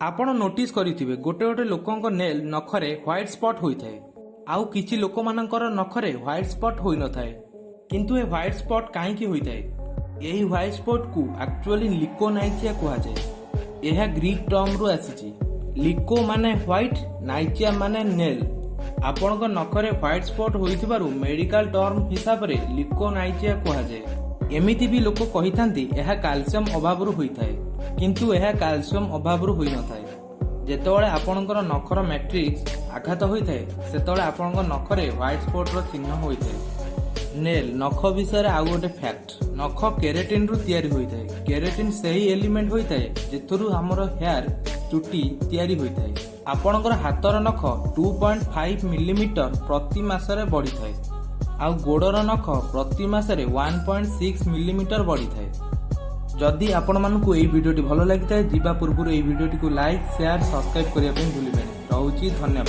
ଆପଣ ନୋଟିସ୍ କରିଥିବେ, ଗୋଟେ ଗୋଟେ ଲୋକଙ୍କ ନେଲ୍ ନଖରେ ହ୍ୱାଇଟ୍ ସ୍ପଟ୍ ହୋଇଥାଏ ଆଉ କିଛି ଲୋକମାନଙ୍କର ନଖରେ ହ୍ୱାଇଟ୍ ସ୍ପଟ୍ ହୋଇନଥାଏ। କିନ୍ତୁ ଏ ହ୍ୱାଇଟ୍ ସ୍ପଟ୍ କାହିଁକି ହୋଇଥାଏ? ଏହି ହ୍ୱାଇଟ୍ ସ୍ପଟ୍କୁ ଆକ୍ଚୁଆଲି ଲିକୋନାଇଚିଆ କୁହାଯାଏ। ଏହା ଗ୍ରୀକ୍ ଟର୍ମରୁ ଆସିଛି। ଲିକୋ ମାନେ ହ୍ୱାଇଟ୍, ନାଇଚିଆ ମାନେ ନେଲ୍। ଆପଣଙ୍କ ନଖରେ ହ୍ୱାଇଟ୍ ସ୍ପଟ୍ ହୋଇଥିବାରୁ ମେଡିକାଲ ଟର୍ମ ହିସାବରେ ଲିକୋନାଇଚିଆ କୁହାଯାଏ। ଏମିତି ବି ଲୋକ କହିଥାନ୍ତି, ଏହା କାଲସିୟମ ଅଭାବରୁ ହୋଇଥାଏ। କିନ୍ତୁ ଏହା କାଲସିୟମ ଅଭାବରୁ ହୋଇନଥାଏ। ଯେତେବେଳେ ଆପଣଙ୍କର ନଖର ମ୍ୟାଟ୍ରିକ୍ସ ଆଘାତ ହୋଇଥାଏ, ସେତେବେଳେ ଆପଣଙ୍କ ନଖରେ ହ୍ୱାଇଟ୍ ସ୍ପଟ୍ର ଚିହ୍ନ ହୋଇଥାଏ। ନେଲ୍ ନଖ ବିଷୟରେ ଆଉ ଗୋଟେ ଫ୍ୟାକ୍ଟ। ନଖ କେରାଟିନରୁ ତିଆରି ହୋଇଥାଏ। କେରାଟିନ ସେହି ଏଲିମେଣ୍ଟ ହୋଇଥାଏ, ଯେଥିରୁ ଆମର ହେୟାର, ଚୁଟି ତିଆରି ହୋଇଥାଏ। ଆପଣଙ୍କର ହାତର ନଖ 2.5 ମିଲିମିଟର ପ୍ରତି ମାସରେ ବଢିଥାଏ ଆଉ ଗୋଡର ନଖ ପ୍ରତି ମାସରେ 1.6 ମିଲିମିଟର ବଢିଥାଏ। ଯଦି ଆପଣମାନଙ୍କୁ ଏହି ଭିଡ଼ିଓଟି ଭଲ ଲାଗିଥାଏ, ଯିବା ପୂର୍ବରୁ ଏହି ଭିଡ଼ିଓଟିକୁ ଲାଇକ୍, ସେୟାର, ସବସ୍କ୍ରାଇବ୍ କରିବା ପାଇଁ ଭୁଲିବେନି। ରହୁଛି, ଧନ୍ୟବାଦ।